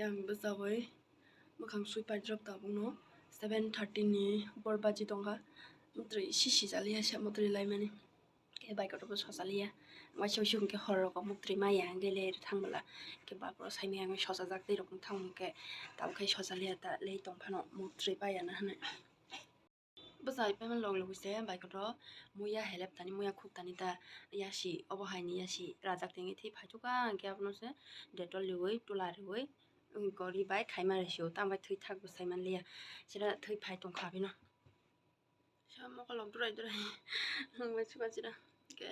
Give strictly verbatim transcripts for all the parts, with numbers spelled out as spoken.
Ang bwsagwi mwkhang sui paidrop tabukno seven thirty ni bor baji tongkha. Mwtwi sisi jaliya se mwtwi laimani. Khe bike kotorbo sojaliya. Waisa waisa hwnkhe hor rogo mwtwi maya hwnkhe le thang bwla. Khe bapro saimaya wngwi sojajak tei rok thang hwnkhe tabukhe sojaliya ta le tongphano mwtwi payana hwnwi. Bwsa hai phaima log logwi se bike kotor muya helep tani muya khuk tani ta yasi obo haini yasi rajak tengwi thwi phaikhuka hwnkhe abono se Dettol riwi tula riwi gori bai khaima rw sio tamo bai thwi thak bwsai manliya sida thwi phai tongkha abino. Sa mokol rok durai durai wngbai suka sida hwnkhe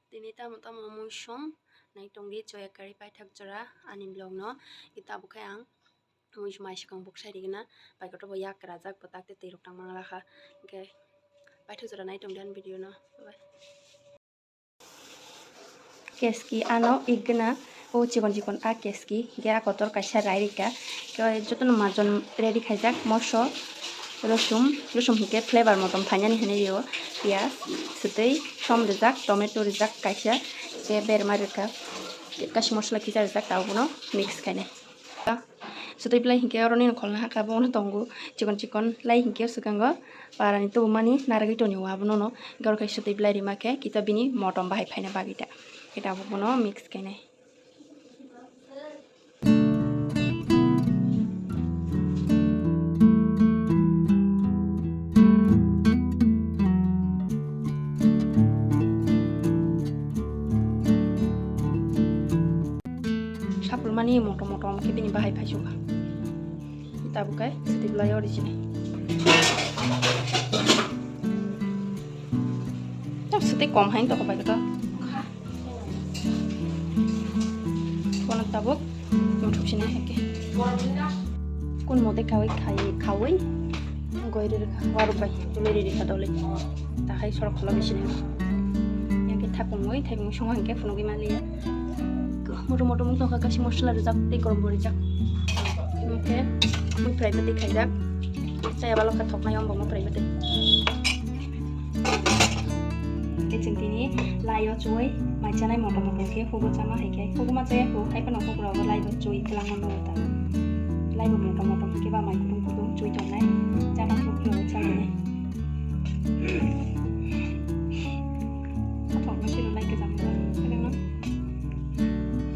tini tamo tamo mui song nai tongdi choya kari paithak jora ani vlog no tabukhe ang. Mui mai swkang buk sai rigena, bai kotor bo yak kwrajak bwtak tei twi rok tang mang lakha. Hwnkhe paithak jora nai tongdi ani video no. Bye bye. Keski ano igna o chikon chikon a keski hwnkhe a kotor kaisa rai rika. Khe jotono majon ready khaijak moso rosum, rosum hwnkhe flavor motom phainani hinwi rio piyaj, swtwi, som rijak, tomato rijak kaisa, tei berma rika, kaisa mosola kisa rijak tabukno mix khainai. Sotwi belai hinkhe oro nini kholna hakha bo ono tongo chikon chikon lai hinkhe swkango parani tubumani narwgwi toni o abono no hinkhe oro khe sotwi belai rima khe kita bini motom bahai phaina bagwi ta khe tabuk bono mix khainai. Saphulmani motom motom khe bini bahai phaisukha. Tabuk khe swtwi belai original. Tam swtwi kom hai toko bai to. Kono tabuk muthuk sini hai khe. Kun mote khawi khai khawi. Goi ri rikha, waruk bai, tuli ri rikha dole. Tahai sorok kholobwi sini. Yang khe thapungwi, thaipung songha hwnkhe phunugwi manliya. Motom motom wng tongkha, kaisa mosola rijak, tei gorom bo rijak. Hwnkhe, mui fry bo tei khaijak. Chaya balok kha thoknai, wng bo mo fry bo tei. Khe chwng tini lai o chuwi mai chanai motom motom khe hugo chama hai khe. Hugo ma chaya khu, hai phano hugo rogo lai bo chuwi twlangma noro ta. Lai bo motom motom khe ba mai kutung kutung chuwi tongnai. Chama khu khe rogo chai nai. Thokno siro lai kwcham kwcham. Kheno.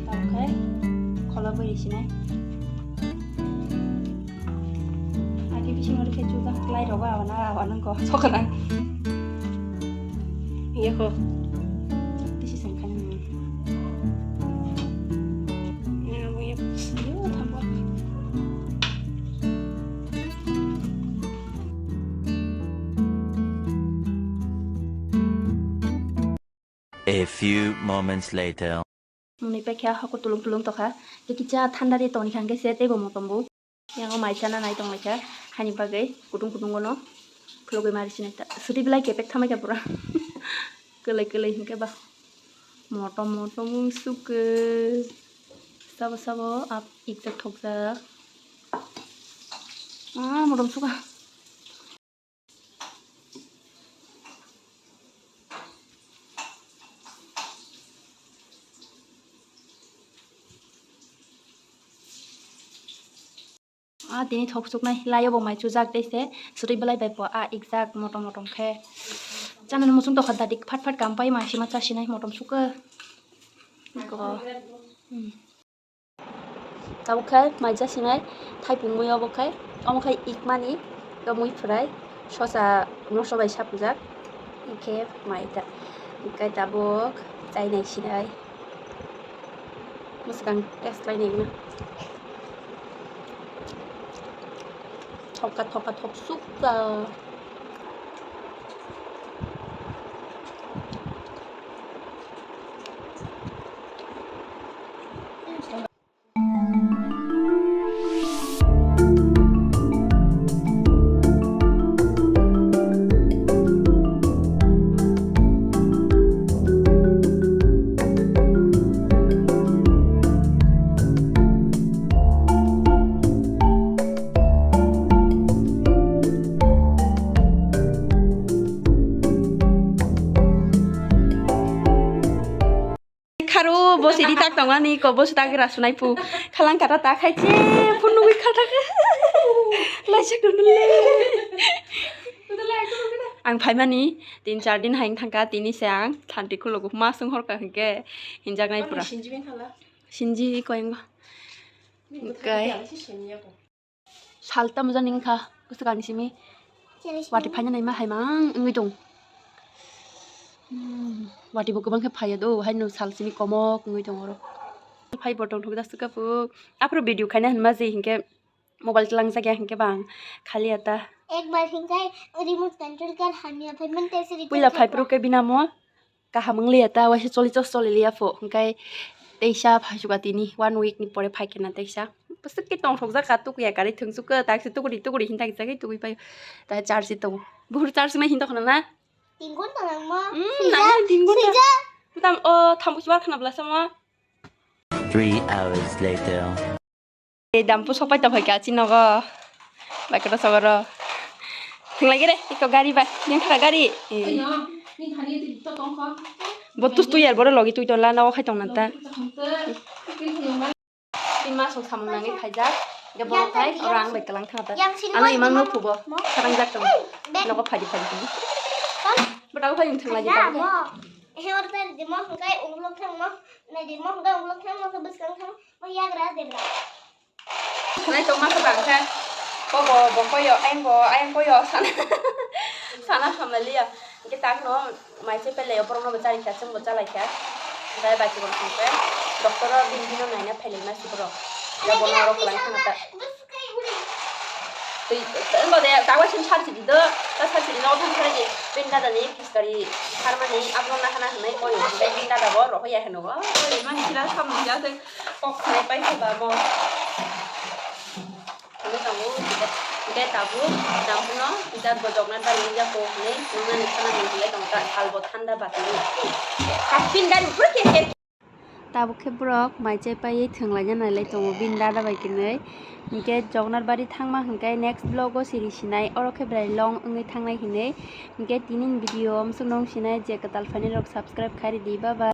Tamo khe khola bwrwi sinai. Agi bisingo rikhe chuda lai rogo awana awana ko sokana. Iya ko. Bisi sengkha nang. Iya, iya, iya, thambo. A few moments later. Mwnwi paikha, hoko tulung tulung tokha. Tei kisa thanda ri tongkha hwnkhe se teibo motom bo. Yango mai chana nai tonglaikha. Haini bagwi kutung kutung gono khulugwi mari sinai ta. Swtwi belai kepek thamaikha pura. Kwlwi kwlwi hwnkhe ba. Motom motom wng sukhe. Sabo sabo ap ikjak thokjak. Ah, motom sukha. Ah, tini thok suknai, laio bo mai chujak tei se, suri belai bai bo, ah, ikjak motom motom khe. Chana ni muchung tokha dadi, phat phat kam pai ma sima chasinai motom sukha. Go. Hmm. Tabuk khe mai chasinai thaipung mui obo khe, omo khe ikmani, mui phwrai sosa moso bai sapjak, hwnkhe mai ta, hwnkhe tabuk chainai sinai, mwswkang test lainai gwnang, thokha thokha thok sukha. Tak tongani ko bosu tak ra sunai pu. Khalang kata ta khai che phun nugui kha ta. Laisa dun le. Ang phaimani tin char din haing thangka tini se ang thanti khulogo ma sung horka hingke hinjaknai pura. Sinji koyang. Kai. Sal tamo jani wngkha, bwswk ani simi. Watwi phaina naima hai mang wngwi tong. Hmm, watwi bo kwbang khe phaiya do, haino sal simi komok wngwi tong oro. Phai bo tongthok da swkha phu. Aphuru video khaina hinma je hinkhe mobile twlang jakya hinkhe bang khaliya ta. Ekbar hinkhe remote control kar hamya phai man tei siri. Puila phai phuru khe binamo. Kaham wng liya ta, waisa choli chos choli liya pho, hwnkhe teisa phaisukha tini, one week ni pore phaikhe na teisa. Bwswk khe tongthokjak kha, tukuya karwi thwngsuk khe, taksa tukuri tukuri hinta kisa khe tukui pai, ta charge tongo. Buphuru charge nai hinta khna na? Tin ghonta nangma. Hmm, swijak, nangma tin ghonta. Swijak. Tam o thambo chuwar khna bwla sama. Three hours later. Ei dampu sopai tong phaikha chini nogo. Bai koto sogoro. Thwng lagi re, iko gari bai. Yang thara gari. Eh. Bo tus tu yar boro logi tui tong la nogo khai tong nanta. Tima song samung nangwi khaijak. Ge boro khai oro ang bai kalang thang ta. Ano imang no phubo. Sarang jak tong. Nogo phadi phadi. Bo dago phai thwng lagi ta. He or ta dimo hwnkhe ulo thang mo. Na dimo hwnkhe ulo thang mo bwskang thang. Mo yagra debra. Nai tongma khe bang khe. Bo bo bo koyo, ayang bo, ayang koyo sana. Sana hamaliya. Hingke takno mai se pele borokno bo chari kha, chwng bo chalai kha. Hingke bai tongma khe doctor o bini bino naina phailai ma si borok. Ya bono oro kwlai khna ta. Twi wngbo de dawa sim sar sidi do, ta sar sidi no thang sar di. Bini dada ni. Gari harmani abro nahana hinwi oyo hingke bini dada bo rohor ya hinwi o. Oyo mani sila samung ya se kok khnai pai se ba bo. Hinwi tongo hingke tabuk dampuno jat bo jokna dali ya ko hinwi nungnani khana ni hinwi tongkha sal bo thanda batini. Kapin gari pura ke ke. Tabuk khe borok mai chai paiwi thwng laina nailai tongo bini dada bai kwnwi. Hinkhe Jognar bari thangma hinkhe next vlog o siri sinai, oro khe belai long wngwi thangnai hinwi. Hinkhe tini ni video o amsuk nung sinai je kwtal phainai rok subscribe khai ridi, bye bye.